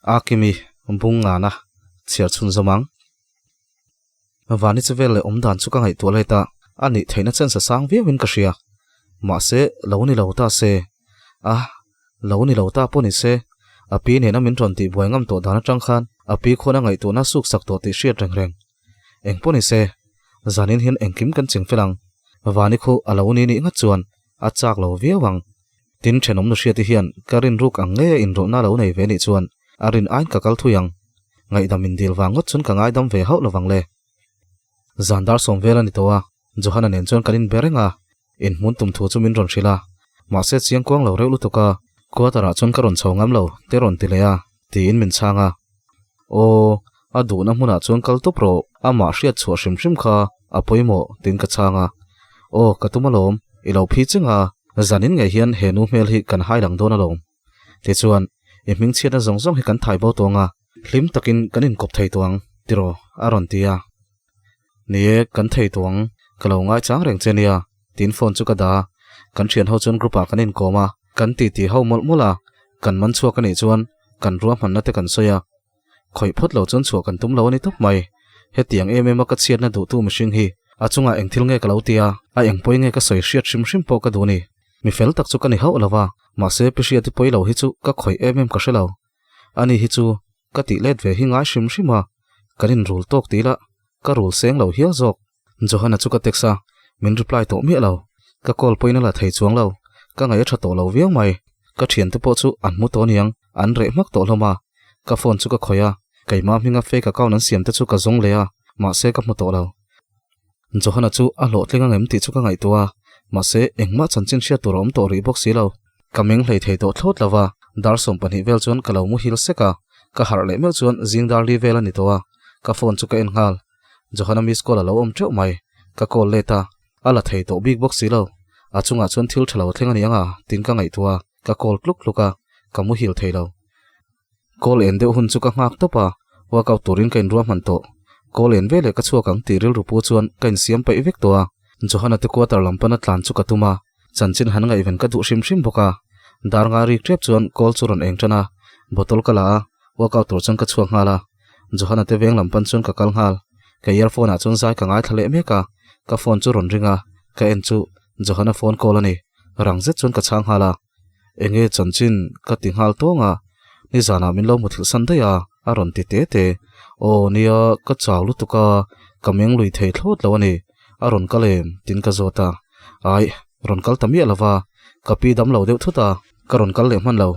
Akimi bung ngana chhiar chhun zawm ang. Vani che vel leh awm dan chu ka ngaihtuah let a, a nih theihna chance a sang viauin ka hria. Mahse, lo ni lo ta se. A, lo ni lo ta pawh ni se. A pi nena min rawn tih buai ngam tawh dan atang khan a pi khuan a ngaihtuahna suk sak tawh tih hriat reng reng. Eng pawh ni se, zanin hian engkim kan ching fel ang. Vani khu a lo ni nih ngat chuan a chak lo viau ang. Tin, thenawm nu hriati hian ka rin ruk ang ngeia inrawlhna lo nei ve nih chuan a rin aiin ka kal thui ang. Ngaihdam indil vang ngawt chuan ka ngaidam ve hauh lovang le. Zan dar sawm vel a ni tawh a, Johana nen chuan kan inbe reng a, inhmun tum thu chu min rawn hrilh a. Mahse chiang kuang lo reuh lutuk a, quarter ah chuan ka rawn chho ngam lo te rawn ti leh a, tiin min chhang a. Aw, a duhna hmunah chuan kal tawp rawh, amah hriat chhuah hrim hrim kha a pawimawh tiin ka chhang a. Aw, ka tum alawm, i lo phi cheng a, zanin ngei hian he nu hmel hi kan hai lang dawn alawm. Tichuan, i hming chhiatna zawng zawng hi kan thai bo tawng a, hlim takin kan inkawp thei tawh ang, tiraw? a rawn ti a. Ni e, kan thei tawh ang, ka lo ngaichang reng che nia, tiin phone chu ka dah a. Kan thian ho chuan group ah kan inkawm a, kan titi ho mawlh mawlh a, kan man chhuak a nih chuan kan ruahmanna te kan sawi a. Khawih phawt lo chuan chhuah kan tum lo a ni tawp mai. Hetiang em em a ka chhiatna duhtu mihring hi a chungah eng thil nge ka lo ti a, a eng pawi nge ka sawi hriat hrim hrim pawh ka duh a ni. Mi fel tak chu ka ni hauh lo va, mahse pi hriati pawi lo hi chu ka khawih em em ka hre lo. Ani hi chu ka tih let ve hi ngai hrim hrim a, kan inrul tawk ti ila ka rul seng lo hial zawk. Johanna chu ka text a, min reply tawh miah lo. Ka call pawhin a la thei chuang lo, ka ngaih a tha tawh lo viau mai. Ka thiante pawh chu an hmu tawh aniang, an reh hmak tawh hlawm a. Ka phone chu ka khawih a, keimah hminga fake account an siam te chu ka zawng leh a, mahse ka hmu tawh lo. Johanna chu a hlawhtling angem tih chu ka ngaihtuah a, mahse engmah chanchin hriat tur a awm tawh rih bawk si lo. Ka meng hlei thei tawh thlawt lo va, dar 12 vel chuan ka lo muhil sek a, ka harh leh meuh chuan zing dar li vel a ni tawh a, ka phone chu ka en nghal. Johanna miss call a lo awm teuh mai, ka call let a, a la thei tawh bik bawk si lo. A chungah chuan thil tha lo thleng a ni ang a, tin ka ngaihtuah a, ka call tluk tluk a, ka muhil thei lo. Call en deuh hun chu ka nghak tawp a, workout turin ka inruahman tawh. Call en veleh ka chhuak ang tih rilru pu chuan ka insiam peih vek tawh a, Johanna te quarter lam pana tlan chu ka tum a, chanchin han ngaihven ka duh hrim hrim bawk a. Dar nga rik tep chuan call chu rawn eng tan a, bottle ka la a, workout tur chuan ka chhuak nghal a. Johanna te veng lam pan chuan ka kal nghal. Ka earphone ah chuan zai ka ngaithla leh mek a, ka phone chu rawn ring a, ka en chu Johanna phone call a ni. Rang zet chuan ka chhang nghal a. Enge chanchin ka ti nghal tawng a, nizanah min lo hmuthilh san daih a, a rawn ti te te. Aw nia, ka chau lutuk a, ka meng lui thei thlawt lo a ni, a rawn kal em? Tin ka zawt a. Aih, rawn kal ta miah lo va, ka pi dam lo deuh thut a, ka rawn kal leh hman lo,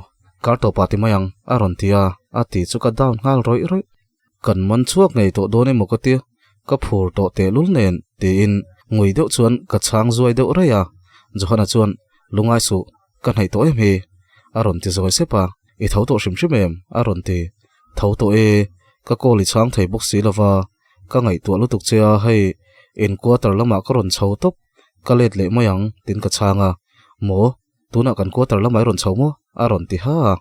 kar tawpah ti mai ang, a rawn ti a, a ti chu ka down nghal rawih rawih. Kan man chhuak ngei tawh dawn emaw ka tia, ka phur tawh tehlul nen tiin ngui deuh chuan ka chhang zuai deuh raih a. Johana chuan, Lungai suh, ka hnaih tawh em hi? A rawn ti zawi sep a, I tho tawh hrim hrim em? A rawn ti. Tho tawh e, ka call i chhang thei bawk si lova, ka ngaihtuah lutuk che a, hei in quarter lamah ka rawn chho tawp, ka let leh mai ang tiin ka chhang a. Maw? Tunah kan quarter lamah i rawn chho maw? A rawn ti ha a.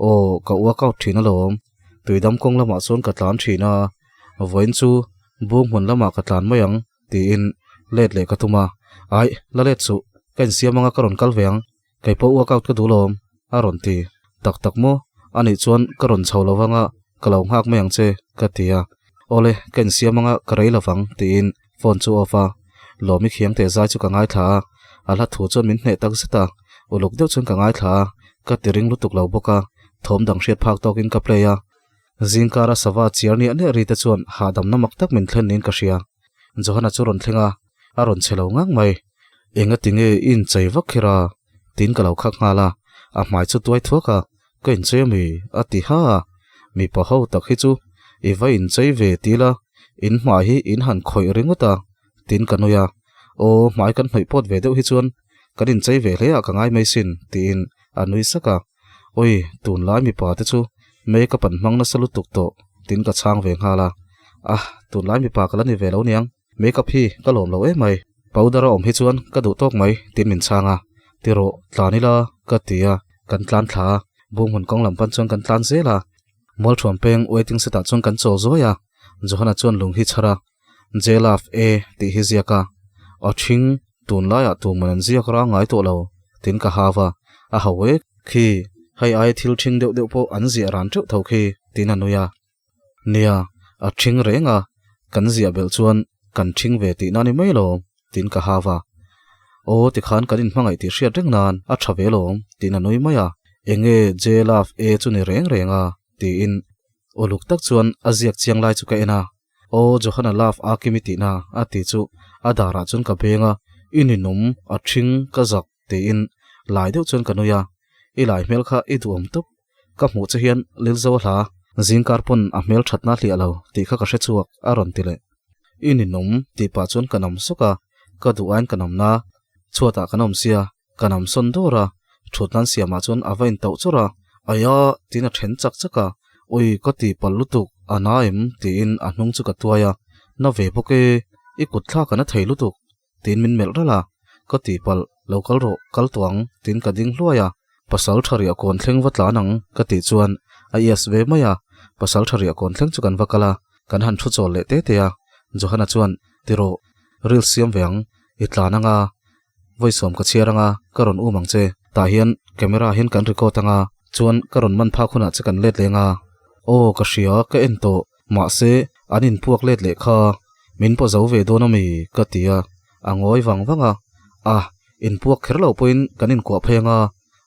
Aw, ka workout thin alawm. Tuidam kawng lamah chuan ka tlan thin a, vawiin chu bung hmun lamah ka tlan mai ang tiin let leh ka tum a. Aih, la let suh, ka insiam anga ka rawn kal ve ang. Kei pawh workout ka duh lawm, a rawn ti. Tak tak maw? Anih chuan ka rawn chho lo vanga ka lo nghak mai ang che, ka ti a. Awle, ka insiam anga ka rei lovang tiin phone chu off a. Lawmi khiang teh zai chu ka ngaithla a, a hla thu chuan min hneh tak zet a, uluk deuh chuan ka ngaithla a, ka ti ring lutuk lo bawk a, thawm dang hriat phak tawkin ka play a. Zingkara sava chiar niah niah ri te chuan hahdamna mak tak min thlen niin ka hria. Johana chu rawn thleng a, a rawn che lo ngang mai. Enga tinge i inchei vak kher a? Tiin ka lo khak nghal a, a hmai chu tuai thuak a, Ka inchei ami? A ti ha a. Mipa ho tak hi chu i va inchei ve ti la, in hmai hi in han khawih ringawt a, tiin ka nui a. Aw, hmai kan hnawih pawt ve deuh hi chuan kan inchei ve hle ah ka ngai mai sin, tiin a nui sak a. Awi, tunlai mipa te chu makeup an hmang nasa lutuk tawh, tiin ka chhang ve nghal a. Ah, tunlai mipa ka la ni ve lo niang. Makeup hi ka lawm lo em mai, powder a awm hi chuan ka duh tawk mai tiin min chhang a, ti rawh tlan ila ka ti a, kan tlan thla a, Bunghmun kawng lam pan chuan kan tlan zel a, Mualthuam peng waiting seat ah chuan kan chawl zuai a, Johana chuan lung hi chhar a, J-Love A tih hi ziak a, aw thing tunlaiah tuman an ziak rang ngai tawh lo tiin ka hau a, a ho e khi. Hei aia thil ṭhing deuh deuh pawh an ziah ran ṭeuh tho khi, tiin a nui a. Nia, a ṭhing reng a, kan ziah belh chuan kan ṭhing ve tihna ni mai lawm, tiin ka hau a. Aw, tikhan kan inhmangaih tih hriat reng nan a ṭha ve lawm, tiin a nui mai a. Enge J-Love A chu ni reng reng a, tiin uluk tak chuan a ziak chiang lai chu ka en a. Aw, Johana Love A Kimi tihna a ti chu a darah chuan ka beng a, I ninawm, a ṭhing, ka zak. Tiin lai deuh chuan ka nui a, I lai hmel kha i duhawm tawp, ka hmuh che hian Lilzo hla zingkar pawn a hmel thatna hliah lo tih kha ka hre chhuak a rawn ti leh. I ninawm tih pah chuan ka nam sawk a, ka duh aiin ka namna chhuatah kan awm sia, ka nam sawn dawr a, thut nan siamah chuan a va intauh chawrh a, Aia tiin a then chak chak a, Ui ka ti palh lutuk, a na em? tiin a hnung chu ka tuai a, Na ve bawk e, i kut thlak a na thei lutuk. Tiin min melh ralh a, ka tihpalh, lo kal rawh, kal tawh ang, tiin ka ding hluai a. Pasal tha riah kawn thleng va tlan ang, ka tih chuan a yes ve mai a, pasal tha riah kawn thleng chu kan va kal a, kan han thu chawl leh te te a, Johana chuan, Ti rawh, ril siam ve ang, i tlan anga, vawisawm ka chhiar anga, ka rawn um ang che, tah hian camera hian kan record anga, chuan ka rawn man phak hunah che kan let leng a. Aw, ka hria, ka en tawh, Mahse, an inpuak let leh kha min paw zo ve dawn a mi? ka ti a, a ngawi vang vang a. A, inpuak kher lo pawhin kan inkuah phei anga,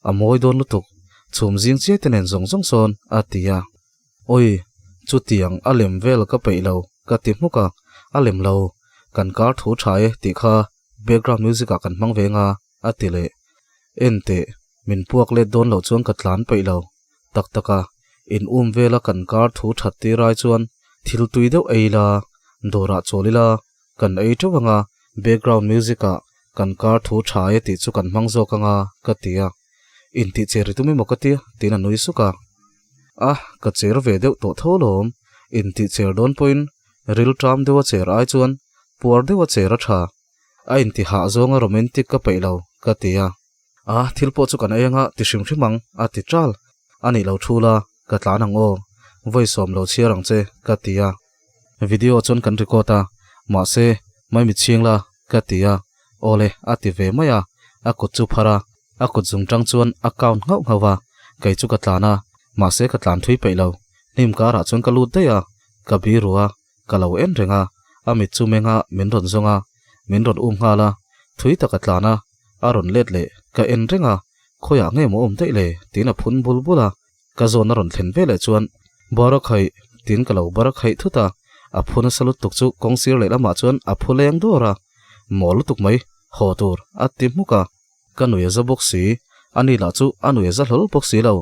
a mawi dawn lutuk, chhum zing chiai te nen zawng zawng sawn, a ti a. Awi, chutiang a lem vel ka peih lo, ka ti hmuk a, a lem lo, kan kar thu tha e tih kha background music ah kan hmang ve anga, a ti leh. Enteh, min puak let dawn loh chuan ka tlan peih lo, Tak tak a, in um vela kan kar thu that tir ai chuan thil tui deuh ei ila, dawrah chawl ila, kan ei teuh anga, background music ah kan kar thu tha e tih chu kan hmang zawk anga ka ti a. Intih cher i tum emaw ka tia tiin a nui suk a. A, ka cher ve deuh tawh tho lawm, intih cher dawn pawhin ril ṭam deuha cher ai chuan puar deuha cher a tha. A intih hah zawnga romantic ka peih lo ka ti a. A, thil pawh chu kan ei anga ti hrim hrim ang, a ti ṭal. A nih lo thu la, ka tlan ang aw. Vawi sawm lo chhiar ang che, ka ti a. Video chuan kan record a, mahse, mai mit chhing la, ka ti a. Aw le, a ti ve mai a. A kut chu phar a, a kut zung ṭang chuan a count nghauh nghauh a. Kei chu ka tlan a, mahse ka tlan thui peih lo. Hnim karah chuan ka lut daih a, ka biru a, ka lo en reng a, a mit chu meng a, min rawn zawng a, min rawn um nghal a, thui tak a tlan a, a rawn let leh, ka en reng a, khawiah nge maw awm daih le? tiin a phun bul bul a, ka zawn a rawn thlen ve leh chuan Barakhaih tiin ka lo barakhaih thut a, a phu nasa lutuk chu kawng sir leh lamah chuan a phu leng dawr a, maw lutuk mai, haw tur a ti hmuk a, ka nui a za bawk si, ani lah chu a nui a za hlawl bawk si lo.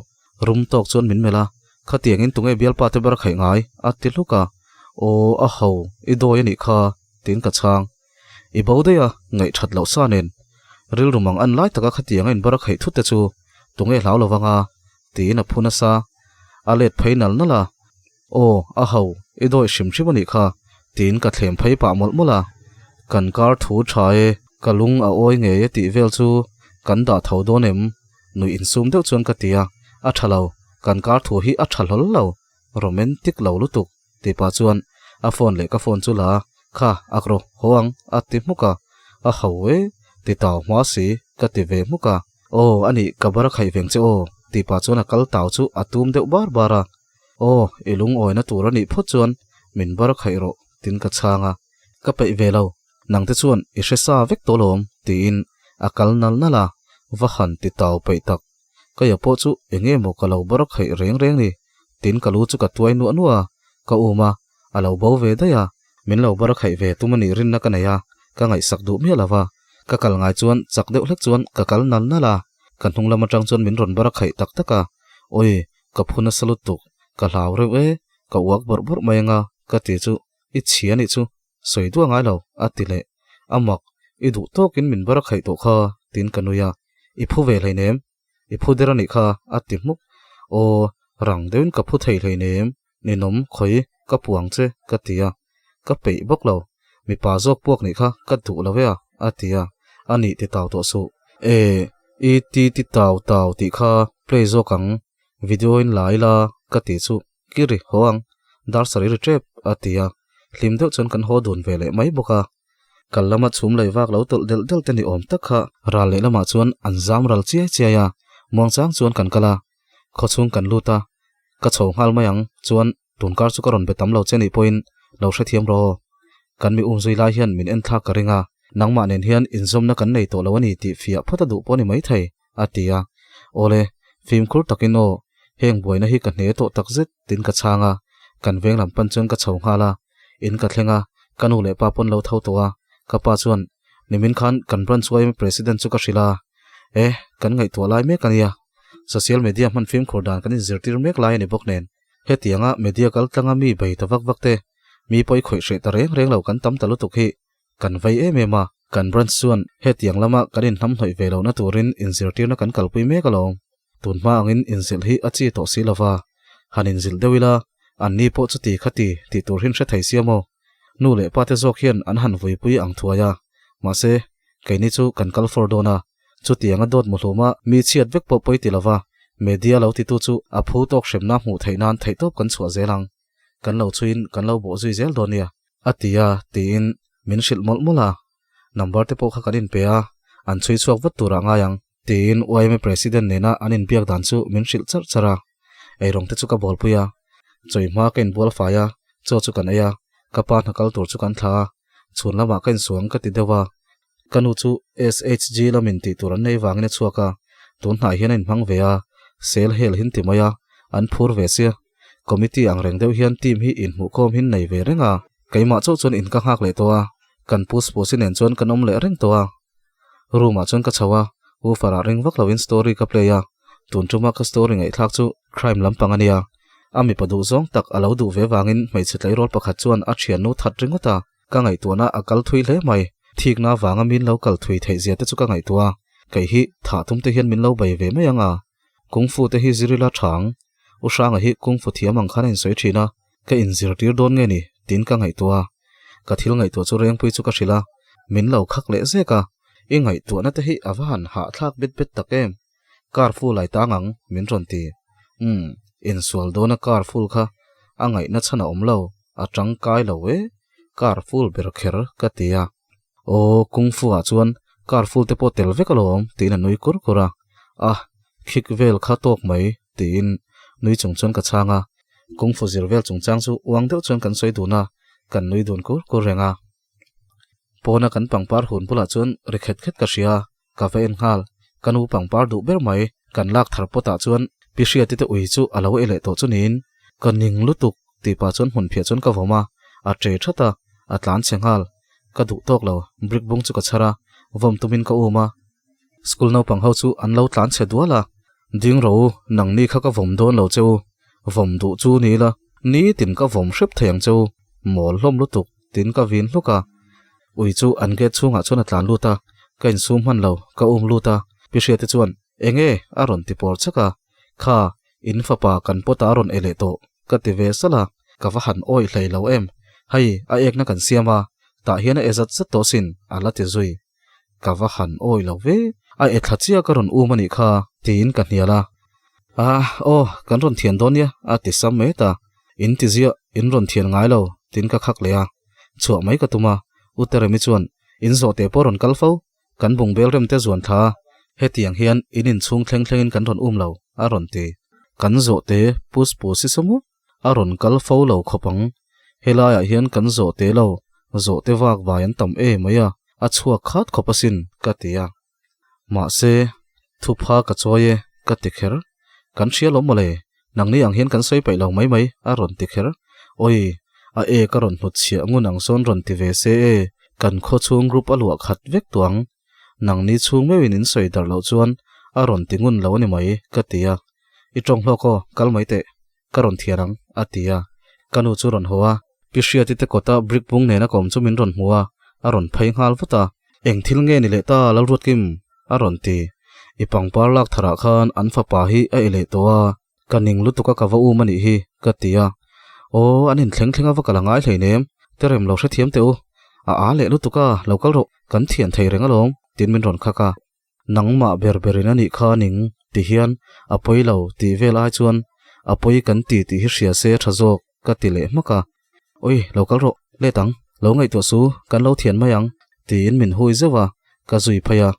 Rum tawk chuan min melh a, Khatiangin tunge bialpa te ber khaih ngai? a ti hluk a. Aw, a ho, i dawi a nih kha, tiin ka chhang. I bo daih a, ngaih that loh sa nen. Rilru mang an lai taka khatianga in bar a khaih thut te chu tunge hlau lo vanga? tiin a phu nasa. A let phei nal nal a. Aw, a ho, i dawi hrim hrim a nih kha, tiin ka thlem phei pah mawlh mawlh a. Kan kar thu tha e, ka lung a awi ngei e tih vel chu kan dah tho dawn em? Nuih insum deuh chuan ka ti a, a tha lo, kan kar thu hi a tha hlawl lo, romantic lo lutuk, tih pah chuan a phone leh ka phone chu la a, kha, ak rawh, haw ang, a ti hmuk a, a ho e, ti tau hma si, ka ti ve hmuk a, aw, a nih, ka bar a khaih veng che aw, tih pah chuan a kal tau chu a tum deuh bar bar a, aw, i lungawina tur a nih phawt chuan min bar a khaih rawh, tiin ka chhang a, ka peih ve lo. Nangte chuan i hre sa vek tawh lawm, tiin a kal nal nal a, va han ti tau peih tak. Ka ia pawh chu eng nge maw ka lo bar khaih reng reng ni, tiin ka lu chu ka tuai nuah nuah a, ka um a, a lo bo ve daih a, min lo bar khaih ve tum a nih rinna ka nei a, ka ngaihsak duh miah lo va. Ka kal ngai chuan chak deuh hlek chuan ka kal nal nal a, ka hnung lam atang chuan min rawn bar khaih tak tak a, awi, ka phu nasa lutuk, ka hlau reuh e, ka uak bawrh bawrh mai anga ka ti chu i chhia nih chu. Sawi duah ngai lo, a ti leh. A mak, i duh tawkin min bar a khaih tawh kha, tiin ka nui a. I phu ve hleinem, i phu der a nih kha, a ti hmuk. Aw, rang deuhin ka phu thei hleinem, ninawm, khawi, ka puang che, ka ti a. Ka peih bawk lo, mipa zawk puak nih kha ka duh lo e a, a ti a. A nih ti tau tawh suh. E, i ti ti tau tau tih kha play zawk ang, video in la ila, ka ti chu. Kiri, haw ang, dar sarih ri tep, a ti a. Hlim deuh chuan kan haw dun ve leh mai bawk a. Kal lama chhum lei vak lo tawlh delh delh te ni awm tak kha ral leh lamah chuan an zam ral chiai chiai a, muangchang chuan kan kal a. Khawchhung kan lut a, ka chho nghal mai ang chuan tunkar chu ka rawn be tam lo che nih pawhin lo hrethiam rawh aw. Kan mi umzui lai hian min en thlak ka ring a, nangmah nen hian inzawmna kan nei tawh lo a ni tih fiah phawt a duh pawh a ni maithei, a ti a. Awle, fimkhur takin aw, heng buaina hi ka hne tawh takzet tin ka chhang a, kan veng lam pan chuan ka chho nghal a, in ka thleng a, ka nu leh pa pawn lo tho tawh a, ka pa chuan nimin khan kan branch yma president chu ka hrilh a, e, kan ngaihtuah lai mek a nia, social media hman fimkhur dan kan inzirtir mek lai a ni bawk nen, hetianga media kal tlanga mi bei ta vak vak te, mi pawi khawih hreh ta reng reng lo kan tam ta lutuk hi kan vei em em a, kan branch chuan hetiang lama kan inhnamhnawih ve lohna turin inzirtirna kan kalpui mek alawm. Tun hma angin inzilh hi a chi tawh si lova, han inzilh deuh ila, anni pawh chuti khati tih tur hin hre thei sia maw? Nu leh pa te zawk hian an han vuipui ang thuai a, mahse, keini chu kan kal fawr dawn a, chutianga dawt muhluma mi chhiat vek pawh pawi ti lova, media lo titu chu a phu tawk hremna hmuh theih nan theihtawp kan chhuah zel ang. Kan lo chhuiin kan lo bawh zui zel dawn nia, a ti a, tiin min hrilh mawlh mawlh a. Number te pawh kha kan inpe a, an chhui chhuak vat turah ngai ang. Tiin yma President nena an inbiak dan chu min hrilh charh charh a. Eirawng te chu ka bawlpui a, chawi hma ka inbual fai a, chaw chu kan ei a, ka pa hna kal tur chu kan thla a, chhun lamah ka insuang ka ti deuh a. Ka nu chu SHG lamin tih tur an nei vangin a chhuak a, tun hnai hian a inhmang ve a, sel hel hin ti mai a, an phur ve sia. Committee ang reng deuh hian team hi inhmuhkhawm hin nei ve reng a, keimah chauh chuan in ka nghak leh tawh a, kan pu Spusi nen chuan kan awm leh reng tawh a. Room ah chuan ka chho a, woofer ah ring vak loin story ka play a, tun tuma ka story ngaihthlak chu crime lampang a nia. A mipa duh zawng tak a lo duh ve vangin hmeichhe tleirawl pakhat chuan a thiannu that ringawt a, ka ngaihtuahna a kal thui hle mai. Thikna vanga min lo kal thui theih zia te chu ka ngaihtuah a, kei hi thah tum te hian min lo bei ve mai ang a. Kung fu te hi zirila tha ang, U Hranga hi kung fu thiam ang khan a insawi thin a, Ka inzirtir dawn nge ni? tiin ka ngaihtuah a. Ka thil ngaihtuah chu Rengpui chu ka hrilh a, min lo khak leh zek a. I ngaihtuahna te hi a va han hahthlak bet bet tak em? Car full ai tang ang, min rawn ti. Umm, insual dawna car full kha a ngaihna chhan a awm lo, a tangkai lo e, car full ber kher ka ti a. Aw, kung fu ah chuan car full te pawh tel vek alawm, tiin a nui kur kur a. A, khik vel kha tawk mai, tiin nui chung chuan ka chhang a. Kung fu zir vel chungchang chu uang deuh chuan kan sawi dun a, kan nui dun kur kur reng a. Pawna kan pangpar hun bulah chuan ri khet khet ka hria, ka va en nghal. Ka nu pangpar duh ber mai, kan lak thar pawtah chuan Pi Hriati te ui chu a lo ei leh tawh chu niin, ka ning lutuk tih pah chuan hmun phiah chuan ka vawm a, a tre that a, a tlan chhe nghal. Ka duh tawk lo, brick bung chu ka chhar a, vawm tumin ka um a. School naupang ho chu an lo tlan chhe dual a, Ding ro u, nangni kha ka vawm dawn lo che u, vawm duh chu ni ila, nitin ka vawm hrep thei ang che u, mawl hlawm lutuk, tiin ka vin hluk a. Ui chu an gate chhungah chuan a tlan lut a, ka insum hman lo, ka um lut a, Pi Hriati chuan, Enge? a rawn ti pawr chak a, Kha, in fapa kan pawt a rawn e leh tawh, ka ti ve salh a, ka va han awih hlei lo em, hei a ekna kan siam a, tah hian a e zat zat tawh sin, a la ti zui. Ka va han awi lo ve, a e thla chiah ka rawn um a nih kha, tiin ka hnial a. Ah, aw, kan rawn thian dawn nia, a ti sam mai ta. In ti ziah, in rawn thian ngai lo, tiin ka khak leh a. Chhuah mai ka tum a, U Teremi chuan, In zawh teh pawh rawn kal fo, kan bungbel rem te zuan thla a, hetiang hian in inchhung thleng thlengin kan rawn um lo, a rawn ti. Kan zawh te pus pus i saw maw? A rawn kal fo lo khawp ang. Helaiah hian kan zawh te lo, zawh te vak vai an tam e mai a, a chhuak khat khawp asin, ka ti a. Mahse, thupha ka chawi e, ka ti kher. Kan hria lawm mawle, nangni ang hian kan sawi paih lo mai mai, a rawn ti kher. Awi, a e ka rawn hnut chhiah ngun ang sawn rawn ti ve se e, kan khaw chhung group a luah khat vek tawh ang. Nangni chhung meuhin in sawi darh loh chuan a rawn ti ngun lo a ni mai, ka ti a. I tawng hlawk aw, kal mai teh. Ka rawn thian ang, a ti a. Ka nu chu rawn haw a, Pi Hriati te kawta brick bung nena ka awm chu min rawn hmu a, a rawn phei nghal vat a. Eng thil nge ni leh ta, Lalruatkim? a rawn ti. I pangpar lak tharah khan an fapa hi a e leh tawh a, ka ning lutuk a ka va um a nih hi, ka ti a. Aw, an inthleng thleng a va kal a ngai hleinem, terem lo hrethiam teh u. A a leh lutuk a, lo kal rawh, kan thian thei reng alawm, tiin min rawn khak a. Nangmah ber berin a nih kha ning ti hian a pawi lo tih vel ai chuan a pawi kan ti tih hi hria se tha zawk ka ti leh hmak a. Oi, lo kal rawh, let ang, lo ngaihtuah su, kan lo thian mai ang, tiin min hui zeuh a, ka zui phei a.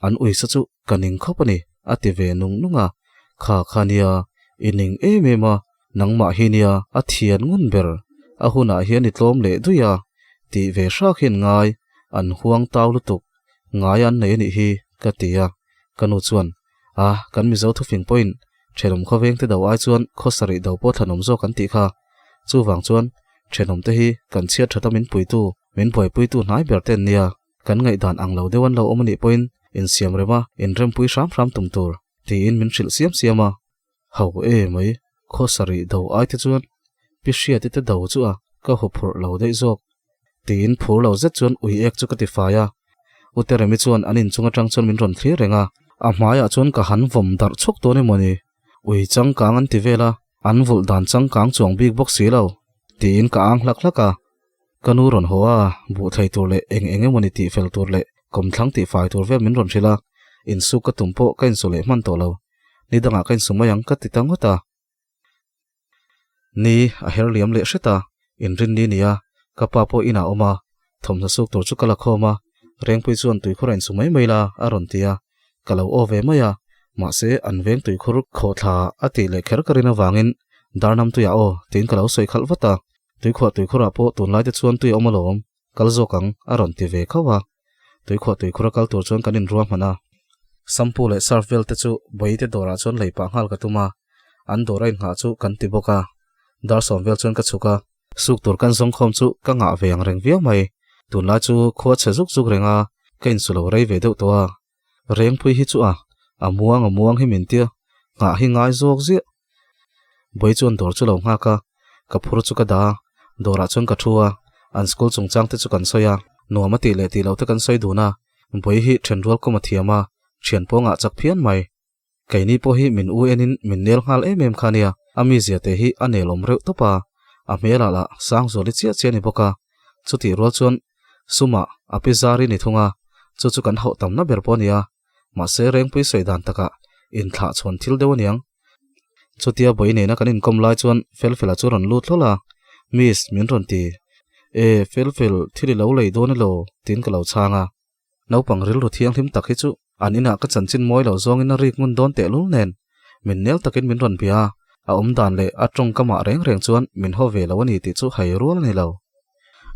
An uisa chu ka ning khawp a ni, a ti ve nung nung a. Kha kha nia, I ning em em a, nangmah hi nia a thian ngun ber, a hunah hian i tlawm leh duih a, tih ve hrak hian ngai an huang tau lutuk, ngai an nei a nih hi, ka ti a. Ka nu chuan, A, kan Mizo thufing pawhin thenawm khawvengte do ai chuan khaw sarih do pawh thlanawm zawk an tih kha. Chuvang chuan thenawmte hi kan chhiat thata min puitu, min buaipuitu hnai ber te an nia. Kan ngaihdan ang lo deuh an lo awm a nih pawhin insiam rema inrempui hram hram tum tur tiin min hrilh siam siam a. Ho e mai, khaw sarih do ai te chuan Pi Hriati te do chu a ka hu phurh lo daih zawk tiin phur lo zet chuan ui ek chu ka ti fai a. U Teremi chuan an inchung atang chuan min rawn thlir reng a, a hmaiah chuan ka han vawm darh chhawk dawn emaw ni? Ui changkang an ti vel a, an vulh dan changkang chuang bik bawk si lo tiin ka ang hlak hlak a. Ka nu rawn haw a, buh thlei tur leh eng eng emawni tih fel tur leh kawmthlang tih fai tur vel min rawn hrilh a, insuk ka tum pawh ka insu leh hman tawh lo. Ni dangah ka insu mai ang ka ti ta ngawt a. Ni a her liam leh hret a, inrin ni nia, ka pa pawh inah a awm a, thawmhnaw suk tur chu ka la khawm a, Rengpui chuan tuikhur a insu mai mai la a rawn ti a, ka lo aw ve mai a, mahse an veng tuikhur khawhthla a tih leh kher ka rin avangin Darnam tuiah aw tiin ka lo sawi khalh vat a. Tuikhuah tuikhurah pawh tunlai te chuan tui a awm alawm, kal zawk ang, a rawn ti ve khauh a. Tuikhuah tuikhura kal tur chuan kan inruah hman a. Sampu leh surf vel te chu Bawiite dawrah chuan lei pah nghal ka tum a, an dawr a innghah chu kan ti bawk a. Dar sawm vel chuan ka chhuk a, suk tur kan zawng khawm chu ka ngah ve ang reng viau mai. Tunlai chu khua chhe zuk zuk reng a, ka insu lo rei ve deuh tawh a. Rengpui hi chu a, a muang a muang hi min tia, nghah hi ngai zawk ziah. Bawi chuan dawr chu lo nghak a, ka phur chu ka dah a, dawrah chuan ka thu a, an school chungchang te chu kan sawi a, nuam a tih leh tih loh te kan sawi dun a, Bawi hi thenrual kawm a thiam a, thian pawh ngah chak phian mai. Keini pawh hi min u enin min nel nghal em em kha nia, a mizia te hi a nel awm reuh tawp a, a hmelah lah Sangzuali chiah chiah a ni bawk a, chutih rual chuan Sumah a pi zar i ni thung a, chu chu kan hauh tamna ber pawh a nia. Mahse Rengpui sawi dan takah inthlah chhawn thil deuh a niang. Chutia bawi nena kan inkawm lai chuan Felfela chu rawn lut hlawl a, Miss, min rawn ti. E, Felfel, thil i lo lei dawn elaw? tiin ka lo chhang a. Naupang rilru thianghlim tak hi chu an inah ka chanchin mawi lo zawngin a rik ngun dawn tehlul nen min nel takin min rawn bia a, a awm dan leh a tawngkamah reng reng chuan min haw ve lo a ni tih chu hai rual a ni lo.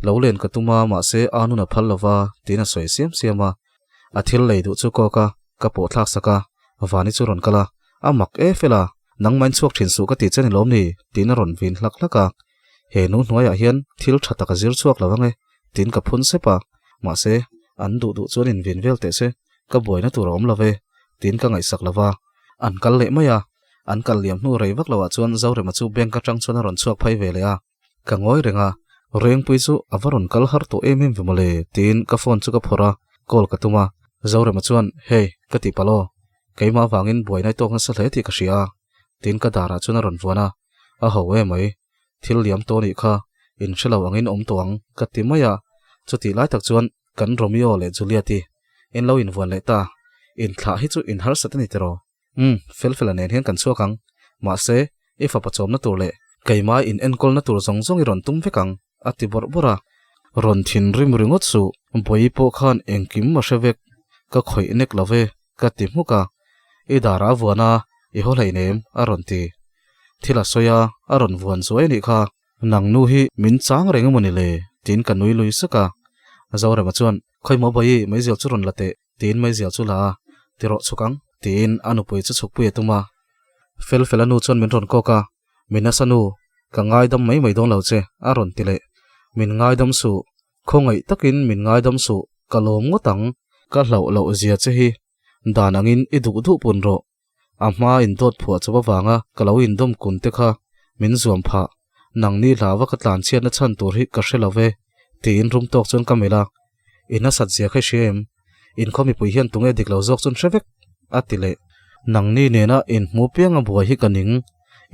Lo len ka tum a mahse a nun a phal lova tiin a sawi siam siam a, a thil lei duh chu kawk a, ka pawh thlak sak a, Vani chu rawn kal a, a mak e fel a, nangmahin chhuak thin suh ka ti che ni lawm ni tiin a rawn vin hlak hlak a, he nu hnuaiah hian thil tha tak a zir chhuak lo ang e tiin ka phun sep a, mahse an duh duh chuan invin vel teh se, ka buaina tur a awm lo ve tiin ka ngaihsak lo va, an kal leh mai a, an kal liam hnu rei vak loah chuan Zorema chu bank atang chuan a rawn chhuak phei ve leh a. Ka ngawi reng a, Rengpui chu a va rawn kal har tawh em em ve mawle tiin ka phone chu ka phawrh a, call ka tum a, Zorema chuan Hey, ka tih palh aw, keimah avangin buaina i tawk nasa hle tih ka hria a tiin ka darah chuan a rawn vuan a, a ho em mai, thil liam tawh anih kha, in hre lo angin awm tawh ang ka ti mai a, chutih lai tak chuan kan Romeo leh Juliet-i in lo invuan leh ta, inthlah hi chu in harsat a ni tiraw? Umm, Felfela nen hian kan chhuak ang. Mahse, i fapa chawmna tur leh keimah in enkawlna tur zawng zawng i rawn tum vek ang, a ti bawrh bawrh a. Rawn thinrim ringawt suh, Bawi pawh khan engkim a hre vek, ka khawih nek lo ve, ka ti hmuk a. I darah a vuan a, i haw hleinem, a rawn ti. Thil a sawi a, a rawn vuan zuai a nih kha. Nang nu hi min chang reng emaw ni le? tiin ka nui lui sak a. Zorema chuan, Khawimaw Bawi, meizial chu rawn la teh. Tiin meizial chu la a, ti rawh chhuk ang, tiin a nupui chu chhukpui a tum a. Felfela nu chuan min rawn kawk a, Mi nasa nu, ka ngaidam mai mai dawn lo che, a rawn ti leh. Min ngaidam suh, khawngaih takin min ngaidam suh, ka lawm ngawt ang, ka hlauh loh zia che hi, dan angin i duh duh pun rawh. A hma indawt phuah chawp avanga ka lo indawm kun te kha min zuam phah, nangni hlava ka tlanchhiatna chhan tur hi ka hre lo ve, tiin rum tawk chuan ka melh a. I nasat zia kha i hria em? Inkhaw mipui hian tunge dik lo zawk chuan hre vek, a ti leh. Nangni nena inhmu pianga buai hi ka ning,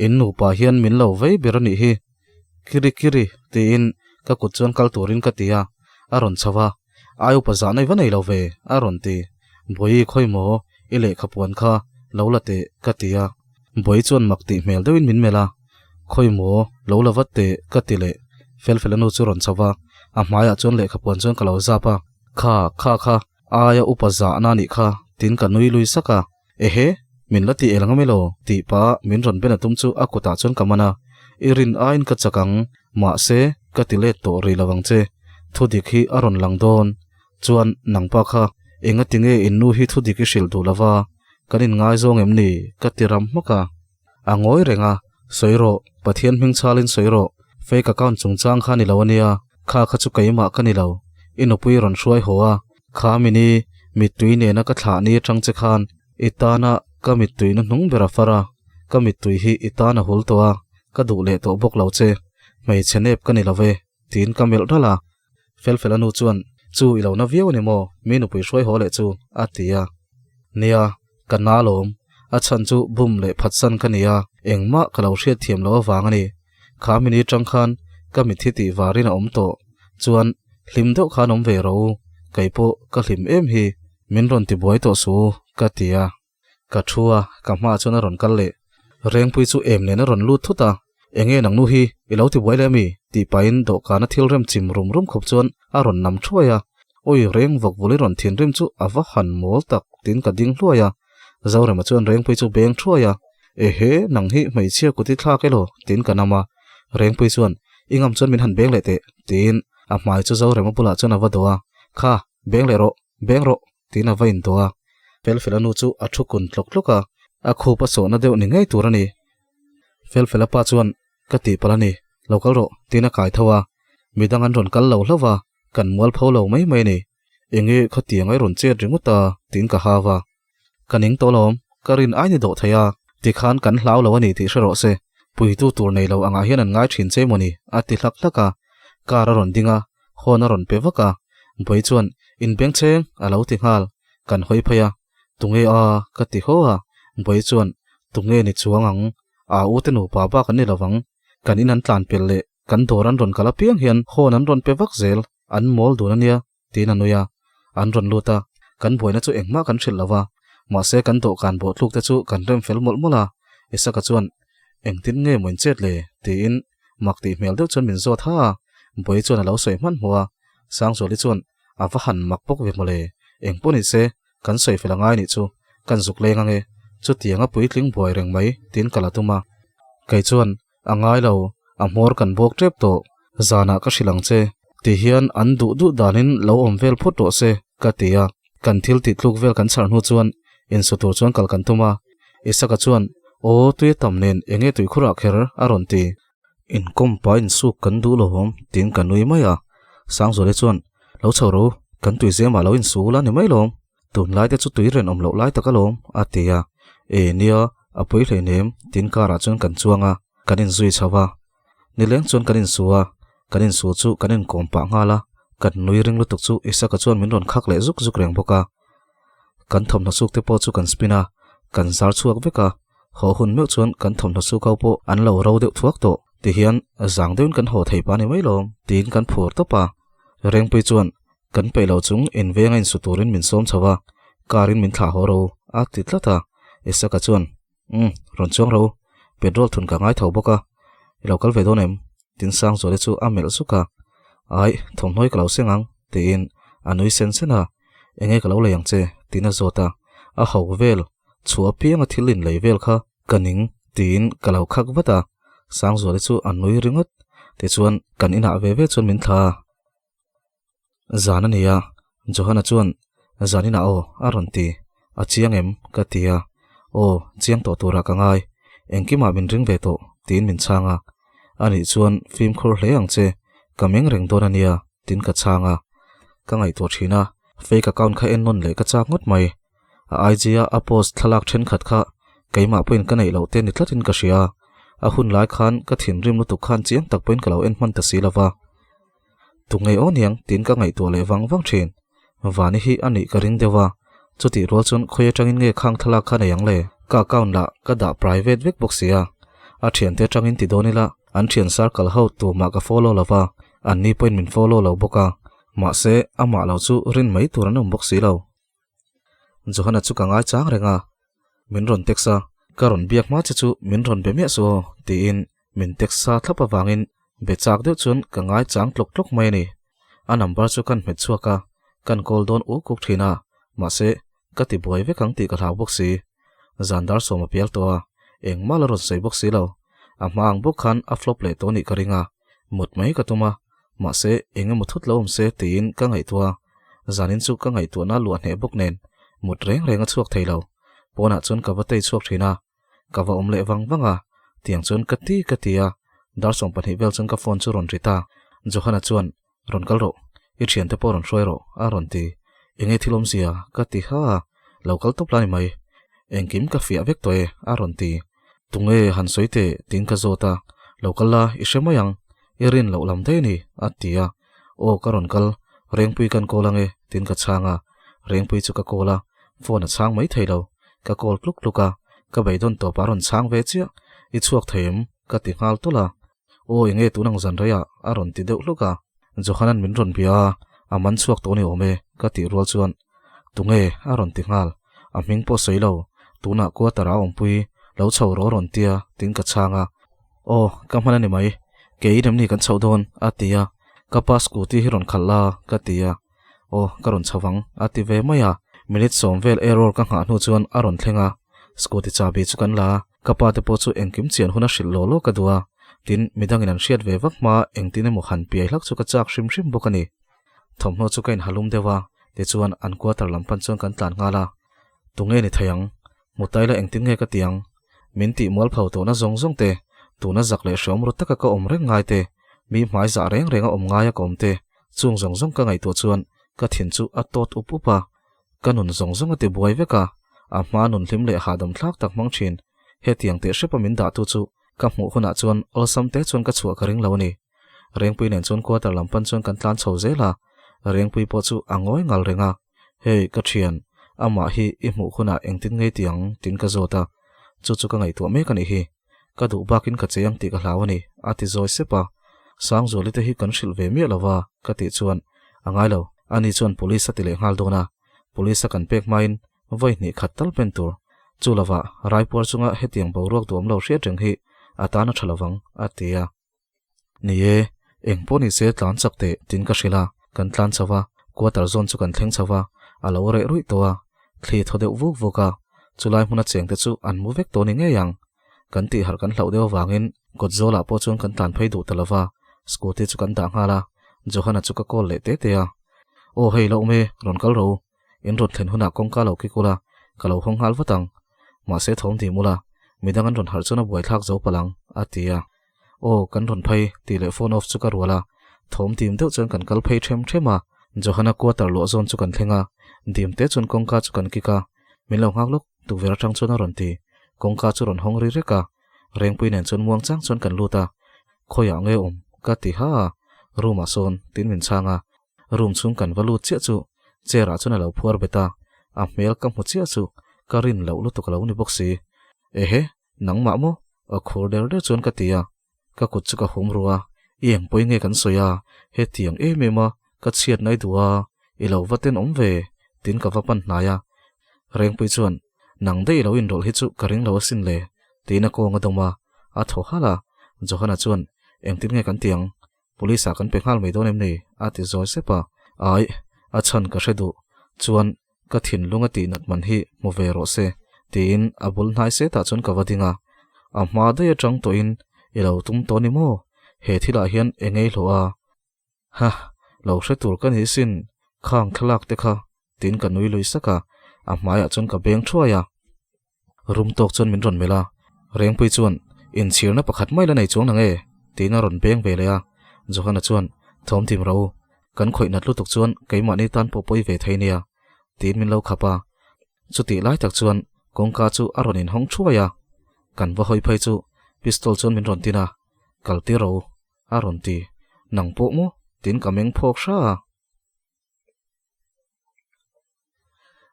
in nupa hian min lo vei ber a nih hi. Kiri kiri, tiin ka kut chuan kal turin ka ti a, a rawn chho a. Ai upa zahna i va nei lo ve, a rawn ti. Bawi khawi maw, i lehkha puan kha lo la teh, ka ti a. Bawi chuan mak tih hmel deuhin min melh a, Khawi maw, lo la vat teh, ka ti leh. Felfela nu chu rawn chho va, a hmaiah chuan lehkha puan chuan ka lo zap a. Kha, kha kha, aia upa zahna a nih kha, tiin ka nui lui sak a. Ehe! Min la ti el ngam elo? Tih pah min rawn ben a tum chu a kutah chuan ka man a, I rin aiin ka chak ang, mahse ka ti let tawh rih lo ang che. Thudik hi a rawn lang dawn. Chuan nangpa kha enga tinge in nu hi thudik i hrilh duh lova, kan inngaizawng em ni? Ka ti ram hmak a. A ngawi reng a, Sawi rawh, Pathian hming chhalin sawi rawh, fake account chungchang kha ni lo a nia, kha kha chu keimah ka ni lo, i nupui rawn hruai haw a, kha mini mittui nena ka thlah ni atang che khan i tana ka mittui na hnung ber a far a, ka mittui hi i tan a hul tawh a, ka duh leh tawh bawk lo che, hmeichhe nep ka ni lo ve, tiin ka melh ralh a. Felfela nu chuan, Chu i lo na viau a ni maw, mi nupui hruai haw leh chu, a ti a. Nia, ka na lawm, a chhan chu bum leh phatsan ka ni a, engmah ka lo hriat thiam loh avang a ni. Kha mini tang khan ka mitthi tih varin a awm tawh, chuan hlim deuh khan awm ve ro, kei pawh ka hlim em hi, min rawn ti buai tawh su, ka ti a. Ka thu a, ka hmaah chuan a rawn kal leh. Rengpui chu em nen a rawn lut thut a, Enge nang nu hi i lo ti buai leh ami? tih pahin dawhkana thil rem chim rum rum khawp chuan a rawn nam thuai a. Awi reng vawk vul i rawn thinrim chu a va han mawl tak tiin ka ding hluai a. Zorema chuan Rengpui chu beng thuai a, Ehe, nang hi hmeichhia kut i thlak elaw? tiin ka nam a. Rengpui chuan, I ngam chuan min han beng leh teh, tiin a hmai chu Zorema bulah chuan a va dawh a. Kha, beng leh rawh, beng rawh, tiin a va indawh a. Felfela nu chu a thu kun tlawk tlawk a, a khup a sawhna deuh ni ngei tur a ni. Felfela pa chuan, Ka tihpalh a ni, lo kal rawh, tiin a kai tho a. Midang an rawn kal lo hlauh va, kan mual pho lo mai mai a ni. Enge khatiang ai rawn chet ringawt a, tiin ka hau a. Ka ning tawh lawm, ka rin ai ni dawh thei a, tikhan kan hlau lo a ni tih hre rawh se, puitu tur nei lo angah hian an ngai thin che maw ni, a ti hlak hlak a. Car a rawn ding a, Hawn a rawn pe vak a, Bawi chuan, In beng cheng, a lo ti nghal. Kan hawi phei a, Tunge a? ka ti haw a. Bawi chuan, Tunge ni chuang ang? Aa u te nupa bak an ni lo vang. Kan in an tlan pel leh kan dawr an rawn kal apiang hian hawn an rawn pe vak zel, an mawl dun a nia, tiin a nui a. An rawn lut a, kan buaina chu engmah kan hrilh lo va, mahse kan dawhkan bawhtluk te chu kan rem fel mawlh mawlh a. Isaka chuan, Engtin nge maw in chet le? tiin Mak tih hmel deuh chuan min zawt ha a, Bawi chuan a lo sawi hmanhmawh a, Sangzuali chuan a va han mak bawk ve mawle, eng pawh ni se, kan sawi fel a ngai nih chu, kan zuk leng ange, chutiang a puitling buai reng mai tiin ka la tum a. Kei chuan, A ngai lo, a hmawr kan bawk tep tawh, zanah ka hrilh ang che, ti hian an duh duh danin lo awm vel phawt rawh se, ka ti a. Kan thil tih tluk vel kan chhar hnu chuan insu tur chuan kal kan tum a, Isaka chuan, Aw, tui a tam nen enge tuikhurah kher? a rawn ti. Inkawm pa insuk kan duh lo awm, tiin ka nui mai a. Sangzuali chuan, Lo chho ro, kan tui zemah lo insu ula ni mai lawm, tunlai te chu tui ren awm loh lai tak alawm, a ti a. E nia, a pui hleinem, tiin car ah chuan kan chuang a, kan inzui chho a. Nileng chuan kan insu a, kan insu chu kan inkawm pah nghal a, kan nui ring lutuk chu Isaka chuan min rawn khak leh zuk zuk reng bawk a. Kan thawmhnaw suk te pawh chu kan spin a, kan zar chhuak vek a, haw hun meuh chuan kan thawmhnaw suk ho pawh an lo ro deuh thuak tawh ti hian zang deuhin kan haw thei pah ni mai lawm tiin kan phur tawp a. Rengpui chuan kan peih lo chung invenga insu turin min sawm chho a, car in min thlah haw ro a ti tlat a, Isaka chuan Umm, rawn chuang ro, petrol thun ka ngai tho bawk a, i lo kal ve dawn em? Tin Sangzuali chu a melh zuk a, Ai, thawmhnawi ka lo seng ang, tiin a nui sen sen a, Enge ka lo lei ang che? tiin a zawt a, A ho vel, chhuah apianga thil in lei vel kha ka ning, tiin ka lo khak vat a, Sangzuali chu a nui ringawt, tichuan kan inah ve ve chuan min thla a. Zan a ni a, Johana chuan zan inah aw a rawn ti. A chiang em? ka ti a. Aw, chiang tawh turah ka ngai. Engkimah min ring ve tawh, tiin min chhang a. Anih chuan fimkhur hle ang che, ka meng reng dawn a nia, tiin ka chhang a. Ka ngaihtuah thin a, fake account kha en nawn leh ka chak ngawt mai. A IG a a post thlalak thenkhat kha keimah pawhin ka neih loh te ni tlatin ka hria. A hun lai khan ka thinrim lutuk khan chiang tak pawhin ka lo en hman ta si lova. Tu ngei aw niang tiin ka ngaihtuah leh vang vang thin. Vani hi a nih ka ring deuh a, chutih rual chuan khawi atangin nge khang thlalak kha nei ang le? Ka account lah ka dah private vek bawk si a, a thiante atangin ti dawn ila an thian circle ho tumah ka follow lo va, anni pawhin min follow lo bawk a, mahse amah lo chu rin mai tur an awm bawk si lo. Johana chu ka ngai chang reng a, min rawn text a, ka rawn biak hma che chu min rawn be miah su aw tiin min text sa thlap avangin be chak deuh chuan ka ngai chang tlawk tlawk mai a ni. A number chu kan hmet chhuak a, kan call dawn uk uk thin a, mahse ka ti buai vek ang tih ka hlau bawk si. Zan dar sawm a pial tawh a, engmah la rawn sawi bawk si lo. A hma ang bawk khan a flop leh tawh nih ka ring a, mut mai ka tum a, mahse eng emaw thut lo awm se tiin ka ngaihtuah a, zanin chu ka ngaihtuahna luah hneh bawk nen mut reng reng a chhuak thei lo. Pawnah chuan ka va tei chhuak thin a, ka va awm leh vang vang a, tiang chuan ka ti ka ti a, dar 12 vel chuan ka phone chu rawn ri ta. Johana chuan Rawn kal rawh, i thiante pawh rawn hruai rawh, a rawn ti. Enge thil awmzia? ka ti ha a, lo kal tawp la ni mai. Engkim ka fiah vek tawh e, a rawn ti. Tunge han sawi teh? tiin ka zawt a, lo kal la, i hre mai ang, i rin loh lam daih a ni, a ti a. Aw ka rawn kal, Rengpui kan call ange, tiin ka chhang a. Rengpui chu ka call a, phone a chhang mai thei lo. Ka call tluk tluk a, ka beidawn tawpah a rawn chhang ve chiah. I chhuak thei em? ka ti nghal tawlh a. Aw enge tun ang zan rei ah a rawn ti deuh hluk a, Johanan min rawn bia a, a man chhuak tawh ni awm e ka tih rual chuan tunge a rawn ti nghal, a hming pawh sawi lo, tunah quarter a awmpui lo chho rawh a rawn tia tiin ka chhang a, aw ka hman a ni mai, kei remni kan chhoh dawn a ti a, ka pa scooty hi rawn khalh la ka ti a, aw ka rawn chho vang a ti ve mai a, minute sawm vel error ka nghah hnu chuan a rawn thleng a, scooty chahbi chu kan la a. Ka pa te pawh chu engkim chian hun a hrilh law law ka duh a, tin, midangin an hriat ve vak hma engtin emaw han piai hlak chu ka chak hrim hrim bawk a ni. Thawmhnaw chu ka inhalum deuh a, tichuan an quarter lam pan chuan kan tlan nghal a. Tunge ni thei ang? Mutaila engtin nge ka ti ang? Min tih mualpho tawhna zawng zawng te, tuna zak leh hreawm ru taka ka awm reng ngai te, mi hmai zah reng renga awm ngaia ka awm te, chung zawng zawng ka ngaihtuah chuan ka thin chu a tawt up up a. Ka nun zawng zawng a ti buai vek a, a hma nun hlim leh hahdam thlak tak hmang thin. Hetiang teh hrepa min dahtu chu ka hmuh hunah chuan awlsam te chuan ka chhuah ka ring lo a ni. Rengpui nen chuan quarter lam pan chuan kan tlan chho zel a, Rengpui pawh chu a ngawi ngal reng a, Hey, ka thian, amah hi i hmuh hunah engtin ngei ti ang? tiin ka zawt a, chu chu ka ngaihtuah mek a nih hi. Ka duh bakin ka chei ang tih ka hlau a ni, a ti zawi sep a. Sangzuali te hi kan hrilh ve miah lo va, ka tih chuan, A ngai lo, ani chuan police a ti leh nghal dawn a, police a kan pek hmain vawi hnih khat tal pen tur. Chu lovah, raipuar chunga hetiang boruak duhawm lo hriat reng hi a tan a tha lovang, a ti a. Ni e, eng pawh ni se tlan chak teh tiin ka hrilh a, kan tlan chho va, quarter zawn chu kan thleng chho va, a lo reh ruih tawh a, thli thaw deuh vuk vuk a, chulai hmuna cheng te chu an mu vek tawh ni ngei ang. Kan tih harh kan hlauh deuh avangin kawt zawlah pawh chuan kan tlan phei duh ta lo va, scooty chu kan dah nghal a, Johana chu ka call leh te te a, Aw hei lo awm e, rawn kal rawh u, in rawn thlen hunah kawngka lo kik ula, ka lo hawng nghal vat ang. Mahse thawm dim ula, midang an rawn harh chuan a buaithlak zo palh ang, a ti a. Aw, kan rawn phei, tih leh phone off chu ka rual a. Thawm dim deuh chuan kan kal phei ṭhem ṭhem a. Johana quarter luah zawn chu kan thleng a, dim te chuan kawngka chu kan kik a. Min lo nghak lawk, tukverh aṭang chuan a rawn ti. Kawngka chu rawn hawng ri rek a. Rengpui nen chuan muang chang chuan kan lut a. Khawiah nge awm? ka ti ha a. Room ah sawn, tiin min chhang a. Room chhung kan va lut chiah chu chair ah chuan a lo phuar bet a. A hmel ka hmu chiah chu ka rin loh lutuk a lo ni bawk si. Ehe, Nangmah maw? A khur der der chuan ka ti a, ka kut chu ka hum ru a, I eng pawi nge kan sawi a, hetiang em em a, ka chhiat nai duh a, i lo va tenawm ve, tiin ka va pan hnai a. Rengpui chuan, Nang daih i lo inrawlh hi chu ka ring lo asin le, tiin a kawng a dawm a, a thaw halh a. Johana chuan, Engtin nge kan ti ang? Police ah kan pe nghal mai dawn em ni? a ti zawi sep a. Aih, a chhan ka hre duh. Chuan, ka thinlung a tih nat man hi hmu ve rawh se, tiin a bul hnai setah chuan ka va ding a. A hma daih atang tawhin i lo tum tawh ni maw? He thilah hian eng ei hlawh a? Ha, lo hre tur ka ni sin, khang thlalak te kha, tiin ka nui lui sak a, a hmaiah chuan ka beng thuai a. Rum tawk chuan min rawn melh a, Rengpui chuan, Inchhirna pakhat mai la nei chuang nang e, tiin a rawn beng ve leh a. Johana chuan, Thawm tim ro, kan khawih nat lutuk chuan keimahni tan pawh pawi ve thei nia, tiin min lo khap a. Chutih lai tak chuan kawngka chu a rawn inhawng thuai a, kan va hawi phei chu pistol chuan min rawn tin a, Kal tir ro, a rawn ti. Nang pawh maw? tiin ka meng phawk hra a.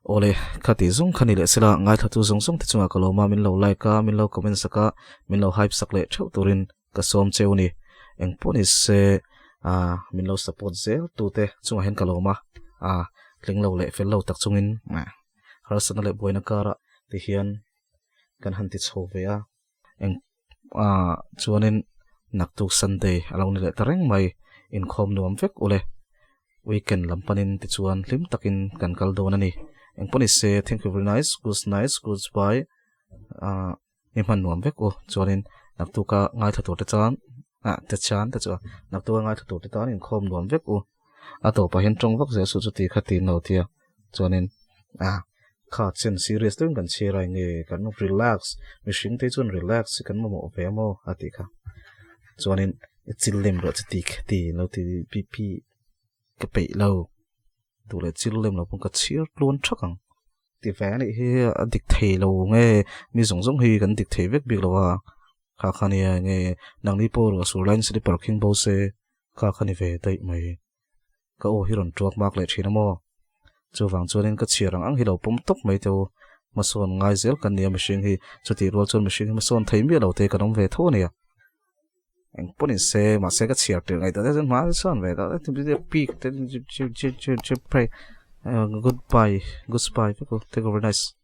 Awle, khati zawng kha ni leh sela, ngaithlatu zawng zawng te chungah ka lawm a, min lo like a, min lo comment sak a, min lo hype sak leh theuh turin ka sawm cheu ni. Eng pawh ni se, ah, min lo support zel tu te chungah hian ka lawm a, ah, tling lo leh fel lo tak chungin, harsatna leh buaina karah ti hian kan han ti chho ve a. Eng ah chuanin naktuk Sunday a lo ni leh ta reng mai, inkhawm nuam vek ule. Weekend lam panin tichuan hlim takin kan kal dawn a ni. Engpawh ni se, thank you very nice, good night, goodbye. Ah i hman nuam vek u chuanin naktuka ngaithla tur te chuan ah te chuan te chu naktuka ngaithla tur te tan inkhawm nuam vek u a tawpah hian tawng vak zel suh chu ti kha ti no tia chuanin ah kha chen serious deuhin kan chhiar a enge kan relax mihring te chuan relax hi kan mamawh ve a maw a tih kha chuanin i chil lem rawh chu ti kha ti lo ti pi pi ka peih lo duh leh chil lem lo pawn ka chhiar tluan thak ang. Ti ve anih hi a dik thei lo nge mi zawng zawng hi kan dik thei vek bik lo a kha kha nia nge nangni pawh ruah sur laiin slipper khing bo se kha kha ni ve daih mai ka aw hi rawn tuak mak leh thin a maw chuvang chuanin ka chhiar ang ang hi lo pawm tawp mai teu hmasawn ngai zel kan nia mihring hi chutih rual chuan mihring hi hmasawn thei miah lo te kan awm ve tho ania eng pawh ni se mahse ka chhiar tirh ngaihtuah deuh chuan hma sawn ve tawh pik te goodbye goodbye vek u take over nice.